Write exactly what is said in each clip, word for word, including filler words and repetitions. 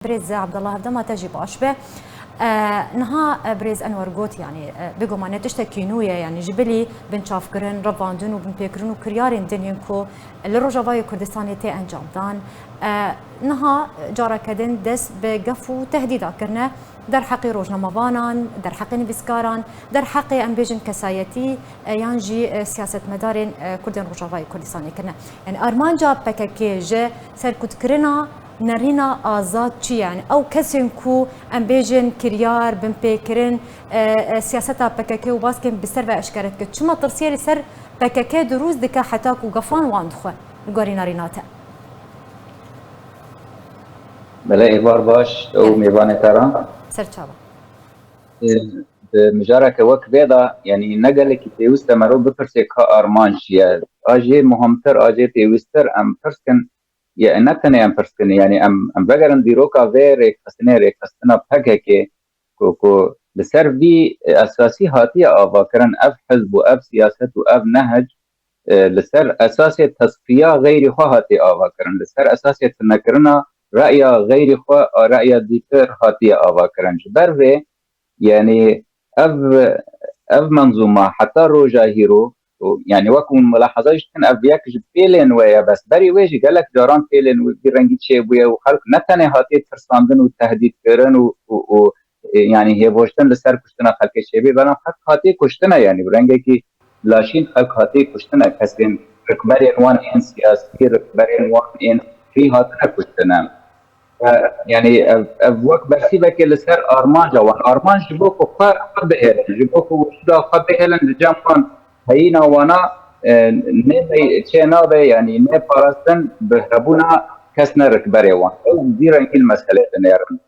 Birêz Abdullah, hevdema te jî baş be. E, niha, e, birêz Enwer got, yanî, e, bêguman ne tiştekî nû ye, yanî ji bilî binçavkirin, revandin û binpêkirin û kiryarên din yên ku li Rojavayê Kurdistanê tê encamdan. E, niha, e, careke din dest bi gef û tehdîda kirine derheqê rojnamevanan, derheqê nivîskaran, derheqê, em bêjin, kesayetî, e, yan jî, e, siyasetmedarên, e, Kurdên Rojavayê Kurdistanê kirine. Yanî armanca P K K ji serkutkirina nerîna azad çi ye? Yanî ew kesên ku, em bêjin, kiryar, binpêkirin, e, e, siyaseta P K K û baskên bi ser ve eşkere dike. Çima tirsiyê li ser P K K dirûst dike heta ku gefan wan dixwe li gorî nerîna te? Belê, êvar baş, ew mêvanê te re. Ser çava. E, bi mijareke wek vê de, yanî ne gelekî pêwîst e merov bipirse ka armanc çi ye. A jê muhimtir, a jê pêwîsttir em pirs kin, ye, ne tenê em pirs kin, yanî em, em vegerin dîroka vê rêkxistinê, rêkxistina P K K, ku, ku li ser vî esasî hatiye avakirin ev hizb û ev siyaset û ev nehec, e, li ser esasê tesfiya xeyrî xwe hatiye avakirin, li ser esasê tunekirina reya xeyrî xwe, a reya dîtir hatiye avakirin. Ji ber vê, yanî ev, ev menzûma heta roja hîro, û, yanî wek hûn milahaza jî dikin, ev yek ji pêlên we ye, bes berî wê jî gelek caran pêlên wî vî rengî çêbûye û xelk ne tenê hatiye tirsandin û tehdîtkirin û, û, û, e, yanî hêvoştin li ser kuştina xelkê çêbê, belam xelk hatiye kuştine, yanî bi rengekî laşîn xelk hatiye kuştine, kesên rikberên wan ên siyasî, rikberên wan ên fikrî hatine kuştine. E, yanî ev, ev wek bersîvekê li ser armanca wan. Armanc ji bo ku xwe, xwe bihêlin, ji bo ku wicûda xwe bihêlin, li cem wan heyîna wana, e, nê çê nabe, yanî nê parastin bi hebûna kes ne rikberê wan. Ew vî rengî li meselê dinêrin.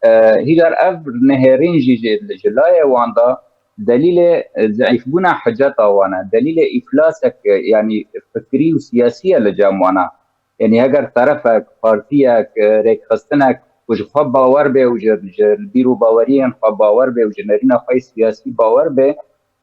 E, hîcar ev nihêrîn jî ji, ji layê wan de delîlê, e, zeîfbûna hiceta wan e, delîlê îflasek, e, yanî fikrî û siyasî ye li cem wan e. Yanî heger terefek, partiyek, e, rêkxistinek ku ji xwe bawer bê û ji, ji bîr û baweriyên xwe bawer bê û ji nerîna xwe yê siyasî bawer bê,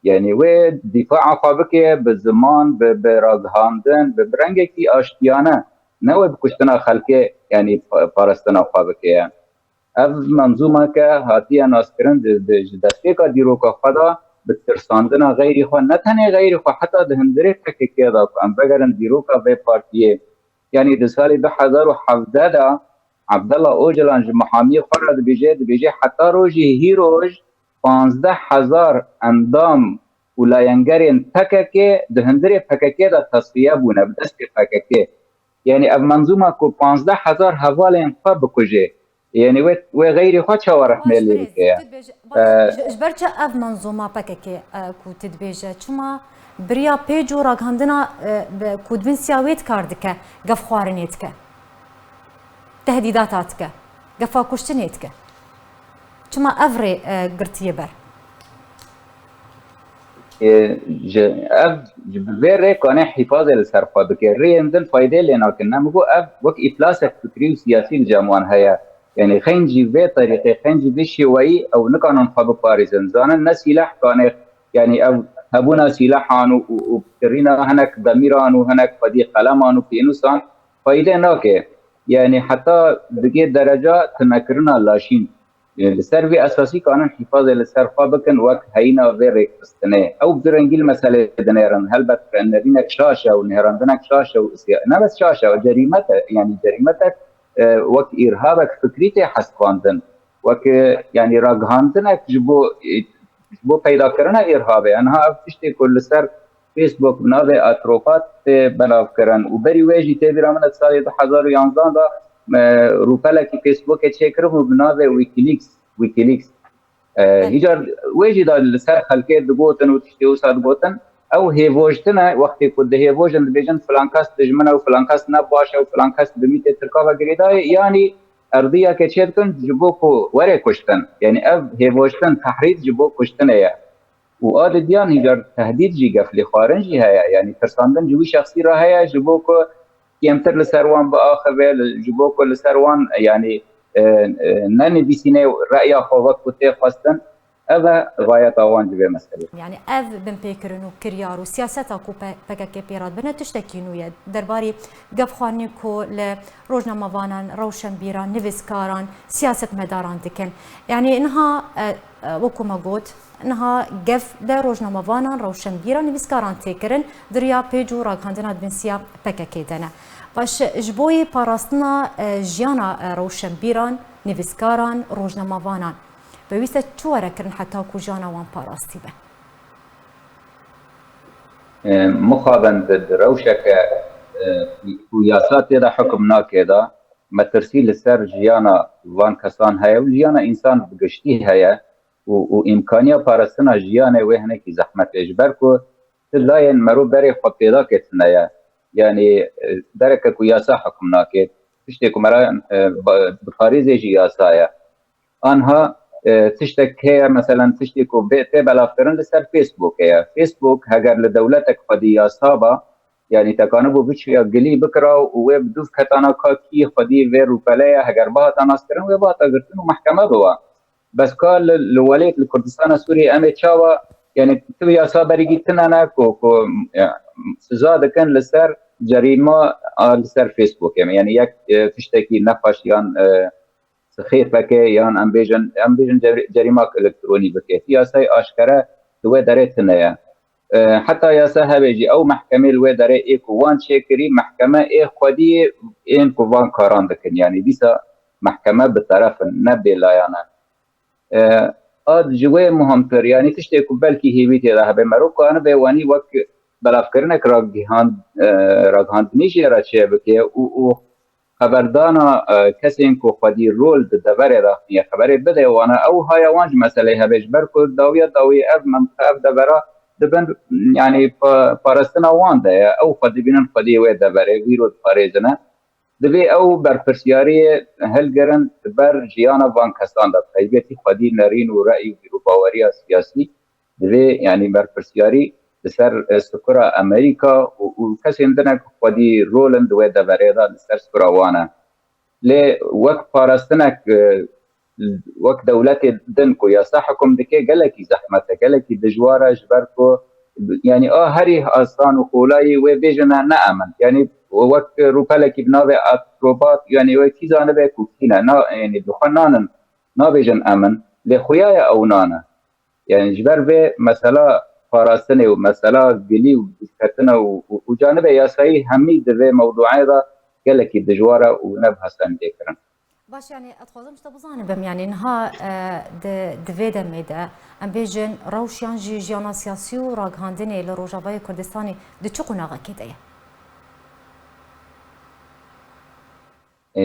yanî wê dîfaa xwe bike bi ziman, bi, bi ragihandin, bi, bi rengekî aştiyane, ne wê bi kuştina xelkê, yanî pa-, parastina xwe bike. Ev menzûmeke hatiye naskirin di, di, ji destpêka dîroka xwe de bi tirsandina xeyrî xwe, ne tenê xeyrî xwe, heta di hundirê P K K de ku em vegerin dîroka vê partiyê, yanî di salê du hezar û hevdeh de Abdullah Ocalan ji mihamiyê xwe re dibêje, dibêje heta rojê hîroj panzdeh hezar endam û layengerên P K K di hundirê P K K de tesfiye bûne bi destê P K K. Yanî ev menzûma ku panzdeh hezar hevalên xwe bikuje, yanî wê, wê xeyrî xwe çawa rehmê lê bike? Ji, ji ber çi ev menzûma P K K, e, ku tu dibêje, çima biriya pêc û ragihandina, e, bi, ku di bin siya wê dikar dike, gefxwarinê dike, tehdîdata dike, gefa kuştinê dike? Çima ev rê, e, girtiye ber? E, ji, ev ji bi vê rê kanê hîfazê li ser xwe bike. Rêyên din faydê lê nakin. Ne, min got ev wek îflasek fikrî û siyasî li cem wan heye. Yanî xeyn jî vê terîqê, xeyn jî vê şêweyî ew nikanin xwe biparêzin. Zanin ne sîleh kanê, yanî ev hebûna sîlehan û, û, û kirîna hinek demîran û hinek xwedî qeleman û pênûsan faydê nake. Yanî heta digê dereca tunekirina laşîn. Li ser vî esasî kanin hîfazê li ser xwe bikin, wek heyîna vê rêkxistinê. Ew bi du rengî li meselê dinêrin. Helbet nerînek şaş e û nêrandinek şaş e û siya-, ne bes şaş e, cerîmet e, yanî cerîmetek, e, wek îrhabek fikrî tê hesibandin. Wek, e, yanî ragihandinek ji bo, e, ji bo peydakirina îrhabê. Niha ev tiştê ku li ser Facebook bi navê Atropat tê belavkirin û berî wê jî tê bîra min di salê du hezar û yanzdeh de, e, rûpelekî Facebookê çêkiribû bi navê Wikileaks, Wikileaks. E, Belê. Hîcar wê jî da li ser xelkê digotin û tiştê wisa digotin. Ew hêvojtin e, wextê ku dihêvojin dibêjin filan kes dijmin e û filan kes ne baş e û filan kes bi mîtê Tirka ve girêdayê, yanî erdiyeke çêdikin ji bo ku were kuştin. Yanî ev hêvojtin, tehrîd ji bo kuştinê ye. Û a didiyan hîcar tehdîd jî, geflêxwarin jî heye. Yanî tirsandin ji wî şexsî re heye, ji bo ku kêmtir li ser wan biaxive, li, ji bo ku li ser wan, yanî, e, e, nenivîsîne reya xwe wek ku tê xwestin. Ev e gayeta wan ji vê meselê. Yani ev binpêkirin û kiryar û siyaseta ku P K K pê re dibine tiştekî nû ye. Derbarî gevxwarinê ku li rojnamevanan, rewşenbîran, nivîskaran, siyasetmedaran dikin. Yani niha, e, e, wekû me got, niha gev de rojnamevanan, rewşenbîran, nivîskaran tê kirin, di riya pêc û ragihandina di bin siya P K K de ne. Baş, ji bo yê parastina, e, jiyana, e, rewşenbîran, nivîskaran, rojnamevanan, pêwîst e çi were kirin heta ku jiyana wan parastî be? E, mixabin di, di rewşeke, e, ku yasa tê de hukm nake de, metirsî li ser jiyana van kesan heye û jiyana însan bi giştî heye û, û îmkaniya parastina jiyanê wê hinekî zehmet e. Ji ber ku tu layên mero berê xwe pêdakê tune ye. Yanî, e, dereke ku yasa hukm nake, tiştê ku me re, e, ba-, diparêzê jî yasa ye. Anha, e, tiştek heye, meselen tiştê ku bê tê belavkirin li ser Facebook heye. Facebook heger li dewletek xwedî yasa ba, yanî tekanibû biçûya gilî bikira û wê bi dûv ketana ka kî xwedî vê rûpele ye, heger bihata naskirin, wê bihata girtin û mehkeme biwa. Bes ka li, li welêt, li Kurdistana Sûriyê em ê çawa, yanî tu yasa berî gî tune ne ku, ku, e, siza dikin li ser cerîma a li ser Facebook. Yanî yek, e, tiştekî nexweş yan, e, sixêfeke yan em bêjin, em bêjin cer-, cerîmak elektronî bike. Yasayê aşkere di wê derê tune ye. E, heta yasa hebe jî ew mehkemê li wê derê ê ku wan çêkirî, mehkeme ê xwediyê ên ku van karan dikin. Yanî dîsa mehkeme bi teref in, ne bêlayan e. E, a ji wê muhimtir, yanî tiştê ku belkî hêvî tê de hebe, mero kanibe wanî wek belavkirinek ragihan-, e, ragihandinî jê re çêbike û, û xeberdana, e, kesên ku xwedî rol di deverê de xwiniye xeberê bide wana, ew haya wan ji meseleyê hebe, ji ber ku dawiya dawiyê ev mentiqe, ev devera di bin, yanî pa-, parastina wan de ye, ew xwe dibînin xwediyê wê deverê, wî ro diparêzine. Divê ew berpirsyariyê hilgirin di ber jiyana van kesan de, bi taybetî xwedî nerîn û rey û bîr û baweriya siyasî, divê, yanî berpirsyarî li ser, e, sikura Amerîka û, û kesên din ku xwedî rol in di wê deverê de li ser sikura wan e. Lê wek parastinek, e, wek dewletê din ku yasa hukm dike gelekî zehmet e, gelekî dijwar e, ji ber ku, yanî a herî asan û kolayî wê bêjin ne, ne em in. Yanî wek rûpelekî bi navê akrobat, yanî wê kî zanibe ku kî ne, na, yanî bi xwe nanin, nabêjin em in, lê xuya ye ew nane. Yanî ji ber vê mesela parastinê û mesela gilî û dûvketina û, û, û canibe yasayî hemî di vê mewdueyê de gelekî dijwar e û ne bi hesan tê kirin. Baş, yanî ez dixwazim ji te bizanibim, yanî niha, e, di, di vê demê de, em bêjin, rewş yan jî jiyana siyasî û ragihandinê li Rojavayê Kurdistanê di çi qonaxekê de ye? E,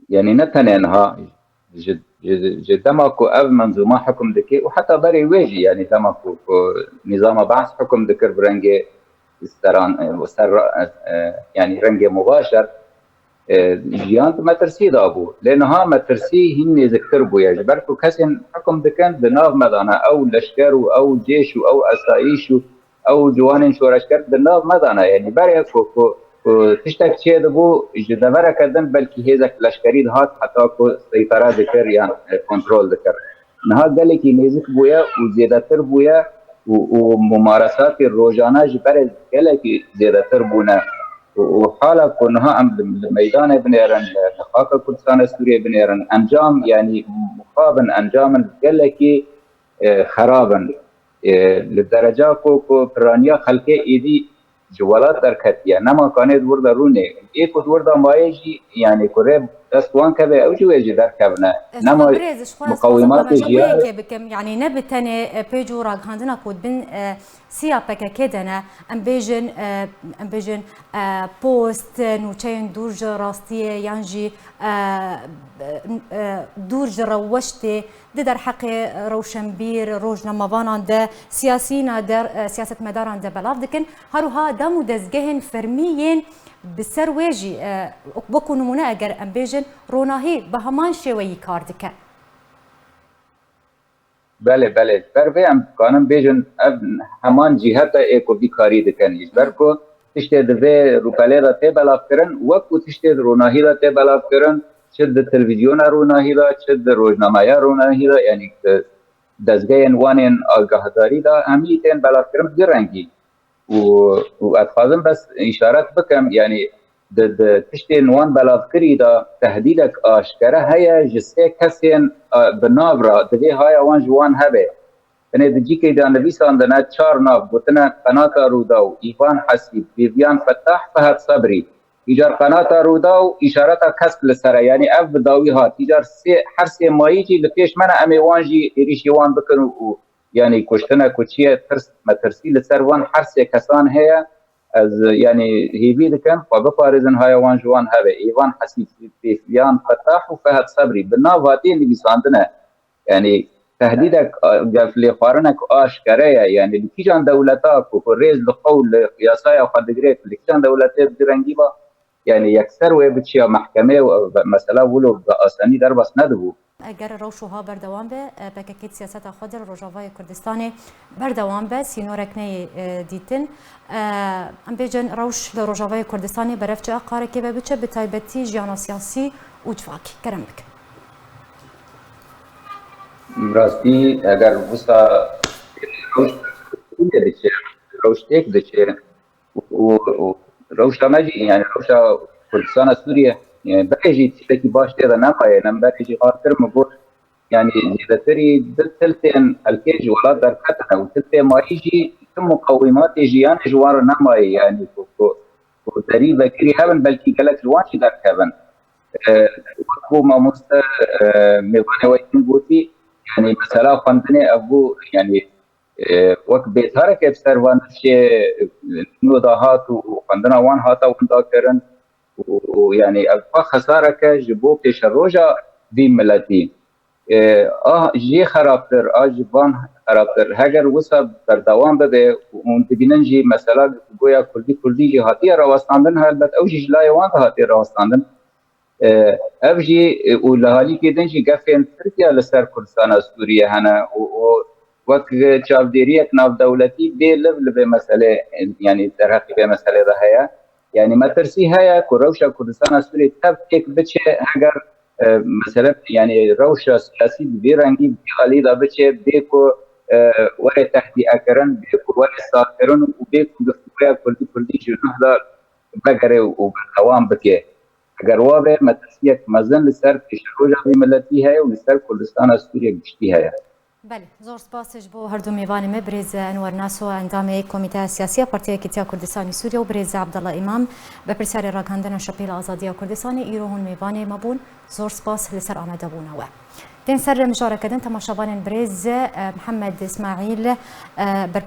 yanî ne tenê niha, ji, ji, ji dema ku ev menzûma hukm dike û heta berê wê jî, yanî dema ku, ku nîzama Be'es hukm dikir bi rengê seran, e, ser, e, yanî rengê mubaşer, e, jiyan di metirsî de bû. Lê niha metirsî hîn nêziktir bûye. Ji ber ku kesên hukm dikin di nav me de ne, ew leşker û ew cêş û ew esayîş û ew ciwanên şoreşger di nav me de ne. Yanî berê ku, ku, ku tiştek çêdibû, ji devereke din belkî hêzek leşkerî dihat heta ku seytara dikir yan, e, kontrol dikir. Niha gelekî nêzik bûye û zêdetir bûye û, û mumaresatê rojane ji berê gelekî zêdetir bûne. Û, û hala ku niha em li, li meydanê binêrin, li, li xaka Kurdistana Sûriyê binêrin, encam, yanî mixabin encam in gelekî, e, xerab in. E, li dereca ku, ku piraniya xelkê êdî ji welat derketiye, nema kanê di wir de rûnê. Ê ku di wir de maye jî, yanî ku rê dest wan keve, ew jî wê jî derkevine. Nema muqewimatê jiyar. Bikim, yanî ne bi tenê, e, pêc û ragihandina ku di bin, e, siya P K K de ne, em bêjin, e, em bêjin, e, post, nûçeyên dûr ji rastiyê yan jî, e, e, dûr ji rewştê di derheqê rewşenbîr, rojnamevanan de, siyasîna de, e, siyasetmedaran de belav dikin. Her wiha dam û dezgehên fermî yên bi ser wê jî, e, wekû nimûne eger em bêjin, ronahî bi heman şêweyî kar dike. Belê, belê. Ji ber vê em dikarin bêjin ev heman cîheta ê ku vî karî dikin. Ji ber ku tiştê di vê rûpelê de tê belavkirin, wek ku tiştê di ronahî de tê belavkirin, çi di televîzyona ronahî de, çi di rojnameya ronahî de, yanî, e, dezgehên wan ên agahdarî de hemî tên belavkirin bi vî rengî. Û, û ez dixwazim bes îşaret bikim, yanî di, di tiştên wan belavkirî de tehdîdek aşkere heye ji sê kesên, e, bi nav re, divê haya wan ji wan hebe. Tenê di cîkê de nivîsandine çar nav, gotine Qenata Rûdaw, Îvan Hesîb, Vîviyan Fetah, Fehad Sebrî. Îcar Qenata Rûdaw îşareta kesk li ser e, yanî ev bi dawî hat. Îcar sê, her sê mayî jî li pêş me ne, em ê wan jî êrîşî wan bikin û, û yanî kuştine ku çi ye, tirs, metirsî li ser van her sê kesan heye. Ez, yanî hêvî dikim xwe biparêzin, haya wan ji wan hebe. Îvan Hesîb, Vîviyan Fetah û Fehad Sebrî bi nav hatî nivîsandine. Yanî tehdîdek, a, geflêxwarinek aşkere ye. Yanî li kîjan dewleta ku, ku rêz li xwe û li yasaya xwe digire, li kîjan dewletê bi rengî ba, yanî yekser wê biçiya mehkemê û mesela wilo bi asanî derbas nedibû. Eger rewş wiha berdewam be, e, P K K siyaseta xwe di Rojavayê Kurdistanê berdewam be, sînorek neyê, e, dîtin. E, em bêjin rewş li Rojavayê Kurdistanê berev çi qarekê ve biçe, bi taybetî jiyana siyasî û civakî. Kerem bikin. Rastî, eger wisa rewş têk diçe, rewş têk diçe û, û, û rewşa me jî, yani rewşa Kurdistana Sûriye, e, berê jî tiştekî baş tê de nemaye. Em berê jî xatir min got, yani zêdetirî di tiltên xelkê ji welat derketine û tiltê mayî jî ti muqawîmatê jiyanê ji wan re nemaye, yani ku, ku, ku derî vekirî hebin, belkî gelek ji wan jî derkevin. E, wek ku mamoste, e, mêvanê we din gotî, yani mesela xwendinê ev bû, yani, e, wek bêtareke bi ser van nifşê, e, nû dahat û, û xwendina wan hata winda kirin û, û, yani ev xwe xesareke ji bo pêşeroja vî miletî. E, a jê xerabtir, a ji van xerabtir. Heger wisa berdewam bibe û hûn dibînin jî mesela goya kurdî kurdî jî hatiye rawestandin, helbet ew jî ji layê wan de hatiye rawestandin. E, ev jî, e, û li halîkê din jî gefên Tirkiye li ser Kurdistana Sûriye hene û, û wek çavdêriyek navdewletî bê liv li vê meselê, e, yanî derheqî vê meselê de heye. Yanî metirsî heye ku rewşa Kurdistana Sûriye tev têk biçe heger, e, mesele, yanî rewşa siyasî bi vî rengî bi vî alî de biçe, bê ku, e, were tehdîekirin, bê ku were sakirin û bê ku guftûgoya kurdî kurdî ji nuh de vegere û berdewam bike. Eger wa be, metirsiyek mezin li ser pêşeroja vî miletî heye û li ser Kurdistana Sûriye giştî heye. Belê, zor spas ji bo her du mêvanê me, birêz Enwer Naso, endamê Komîteya Siyasî ya Partiya Yekîtiya Kurdistanê Sûriye, û birêz Abdullah Îmam, berpirsyarê ragihandina Şepêla Azadiya Kurdistanê, îro hûn mêvanê me bûn. Zor spas li ser amadebûna we. Tên ser mijareke din, temaşevanên birêz, e, Mihemed Îsmaîl, e, ber-,